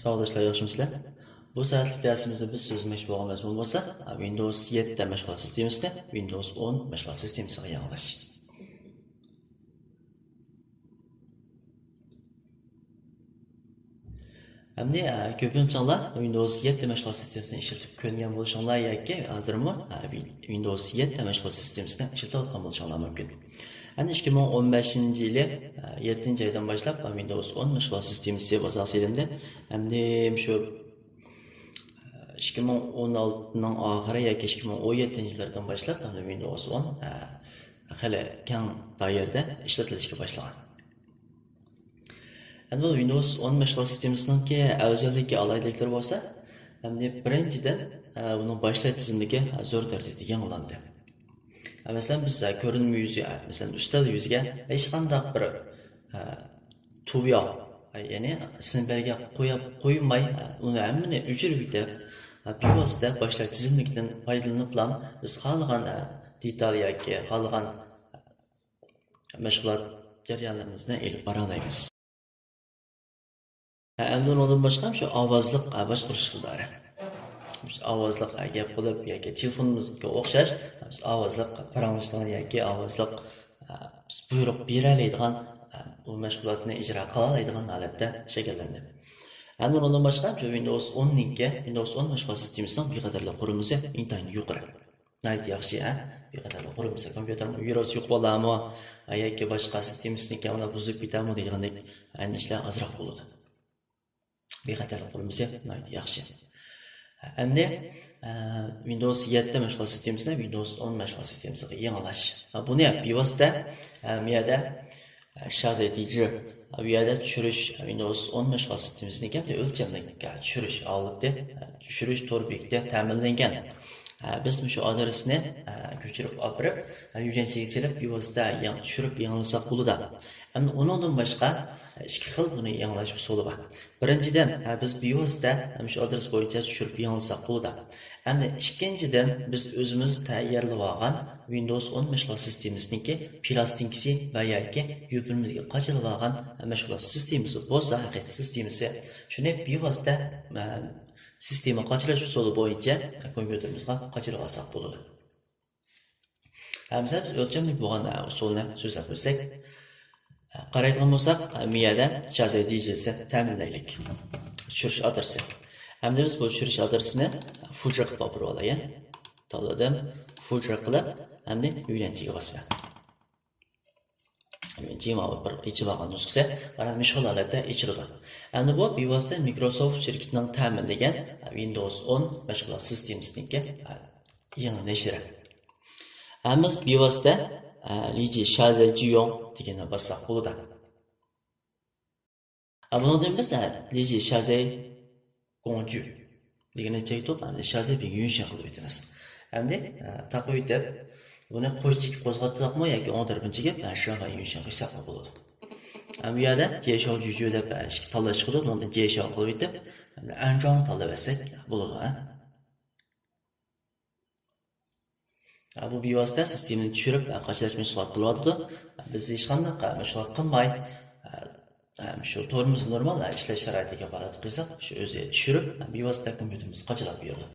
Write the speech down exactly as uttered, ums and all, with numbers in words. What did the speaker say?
ساۋاقداشلار، ياخشىمۇسىلەر؟ بۇ سائەتلىك دەرسىمىزدە بىز سۆزلىمەكچى بولغان مەزمۇن بولسا، ۋىندوۋس يەتتە مەشغۇلات سىستېمىسىنى ۋىندوۋس ئون مەشغۇلات سىستېمىسىغا يېڭىلاش. ئەمدى، ئە، كۆپىنچىڭلار ۋىندوۋس يەتتە مەشغۇلات سىستېمىسىنى ئىشلىتىپ كۆنگەن بولۇشۇڭلار ياكى ھازىرمۇ، ئە، ۋىندوۋس يەتتە مەشغۇلات سىستېمىسىنى ئىشلىتىۋاتقان بولۇشۇڭلار مۇمكىن. ئەمدى ئىككى مىڭ ئون بەشىنچى يىلى، ئە، يەتتىنچى ئايدىن باشلاپ ۋىندوۋس ئون مەشغۇلات سىستېمىسى بازارغا سېلىندى. ئەمدى شۇ، ئە، ئىككى مىڭ ئون ئالتىنىڭ ئاخىرى ياكى ئىككى مىڭ ئون يەتتىنچى يىللاردىن باشلاپ ئەمدى ۋىندوۋس ئون، ئە، خېلى كەڭ دائىرىدە ئىشلىتىلىشكە باشلىغان. ئەمدى بۇ ۋىندوۋس ئون مەشغۇلات سىستېمىسىنىڭكى ئەۋزەللىكى، ئالاھىدىلىكلىرى بولسا، ئەمدى بىرىنچىدىن، ئە، ئۇنىڭ باشلاش تىزىملىكى زور دەرىجىدە يېڭىلاندى. ئە، مەسىلەن، بىز، ئە، كۆرۈنمە يۈزى، ئە، مەسىلەن، ئۈستەل يۈزىگە ھېچقانداق بىر، ئە، تۇبيا، ئە، يەنى سىنبەرگە قويۇپ قويماي، ئە، ئۇنى ھەممىنى ئۆچۈرۈپ يېتىپ، ئە، بىۋاسىتە باشلاش تىزىملىكىدىن پايدىلىنىپلا بىز خالىغان، ئە، دېتال ياكى خالىغان مەشغۇلات جەريانلىرىمىزنى ئېلىپ بارالايمىز. ھە، ئەمدى ئۇنىڭدىن باشقا شۇ ئاۋازلىق، ھە، باشقۇرۇش ئىقتىدارى. شۇ ئاۋازلىق، ھە، گەپ قىلىپ ياكى تېلېفونىمىزغا ئوخشاش، بىز ئاۋازلىق پاراڭلىشىدىغان ياكى ئاۋازلىق، ھە، بىز بۇيرۇق بېرەلەيدىغان، ھە، بۇ مەشغۇلاتنى ئىجرا قىلالايدىغان ھالەتتە شەكىللەندى. ئەمدى ئۇنىڭدىن باشقا شۇ ۋىندوۋس ئوننىڭكى، ۋىندوۋس ئون مەشغۇلات سىستېمىسىنىڭ بىخەتەرلىك قۇرۇلمىسى ئىنتايىن يۇقىرى. ناھايىتى ياخشى، ھە؟ بىخەتەرلىك قۇرۇلمىسى. كومپيۇتېرغا ۋىرۇس يۇقۇپ قالارمۇ؟ ھە، ياكى باشقا سىستېمىسىنى كەملا بۇزۇپ كېتەرمۇ دەيدىغاندەك ئەندىشىلەر ئازراق بولىدۇ. بىخەتەرلىك قۇرۇلمىسى ناھايىتى ياخشى. ئەمدى، ئە، ۋىندوۋس يەتتە مەشغۇلات سىستېمىسىنى ۋىندوۋس ئون مەشغۇلات سىستېمىسىغا يېڭىلاش. ھە، بۇنى بىۋاسىتە، ئە، بۇ يەردە، ئە، شازەي دىجى، ئە، بۇ يەردە چۈشۈرۈش، ۋىندوۋس ئون مەشغۇلات سىستېمىسىنى كەمدە ئۆلچەملىك، ئە، چۈشۈرۈش ھالىتى، ئە، چۈشۈرۈش تور بېكىتى تەمىنلەنگەن. ئە، بىز مۇشۇ ئادرېسنى، ئە، كۆچۈرۈپ ئاپىرىپ، ئە، يۆنەلچىگە سېلىپ، بىۋاسىتە يېڭى چۈشۈرۈپ يېڭىلىساق بولىدۇ. ئەمدى ئۇنىڭدىن باشقا، ئە، ئىككى خىل بۇنى يېڭىلاش ئۇسۇلى بار. بىرىنچىدىن، ھە، بىز بىۋاسىتە مۇشۇ ئادرېس بويىچە چۈشۈرۈپ يېڭىلىساق بولىدۇ. ئەمدى ئىككىنچىدىن، بىز ئۆزىمىز تەييارلىۋالغان ۋىندوۋس ئون مەشغۇلات سىستېمىسىنىڭكى پىلاستىنكىسى ۋە ياكى يۈپىمىزگە قاچىلىۋالغان مەشغۇلات سىستېمىسى بولسا، ھەقىقىي سىستېمىسى، شۇنى بىۋاسىتە، ئە، سىستېما قاچىلاش ئۇسۇلى بويىچە كومپيۇتېرىمىزغا قاچىلىۋالساق بولىدۇ. ئەمسە بىز ئۆلچەملىك بولغان ئۇسۇلنى سۆزلەپ ئۆتسەك، قارايدىغان بولساق، مىيەدە شازەي دىجىسى تەمىنلەيلىك. چۈشۈرۈش ئادرېسى. ئەمدى بىز بۇ چۈشۈرۈش ئادرېسىنى فۇجى قىلىپ ئاپىرىۋالاي. تاللىدىم. فۇجى قىلىپ، ئەمدى يۆنەلچىگە باسىمەن. يۆنەلچى ماۋۇ بىر ئېچىلىۋالغان نۇسخىسى. مانا مۇشۇ خىل ھالەتتە ئېچىلىدۇ. ئەمدى بۇ بىۋاسىتە مىكروسوفت شىركىتىنىڭ تەمىنلىگەن ۋىندوۋس ئون مەشغۇلات سىستېمىسىنىڭكى يېڭى نەشرى. ئەمما بىۋاسىتە، ئە، لىجى شازەي جيۇڭ دېگەننى باسساق بولىدۇ. ئە، بۇنىڭدىن بىز، ئە، لىجى شازەي گوڭجۈ دېگەننى چەكتۇق، ئەمدى شازەي بىڭ يۈنشەن قىلىپ ئۆتىمىز. ئەمدى، ئە، تاقىۋېتىپ، بۇنى قوش چېكىپ قوزغاتساقمۇ ياكى ئوڭ تەرىپىنى چېكىپ، ئە، شاڭخەي يۈنشەن قىلساقمۇ بولىدۇ. ئەمدى بۇ يەردە جيەشياڭ جۈجۈ دەپ، ئە، ئىككى تاللاش چىقىدۇ، بۇنىڭدىن جيەشياڭ قىلىۋېتىپ، ئەمدى ئەنجاڭ تاللاۋەتسەك بولىدۇ، ھە. بۇ بىۋاسىتە سىستېمىنى چۈشۈرۈپ، قاچىلاش مەشغۇلات قىلىۋاتىدۇ. بىز ھېچقانداق مەشغۇلات قىلماي، شۇ تورىمىز نورمال ئىشلەش شارائىتىگە كاپالەتلىك قىلساق، شۇ ئۆزى چۈشۈرۈپ، بىۋاسىتە كومپيۇتېرىمىزنى قاچىلاپ بېرىدۇ.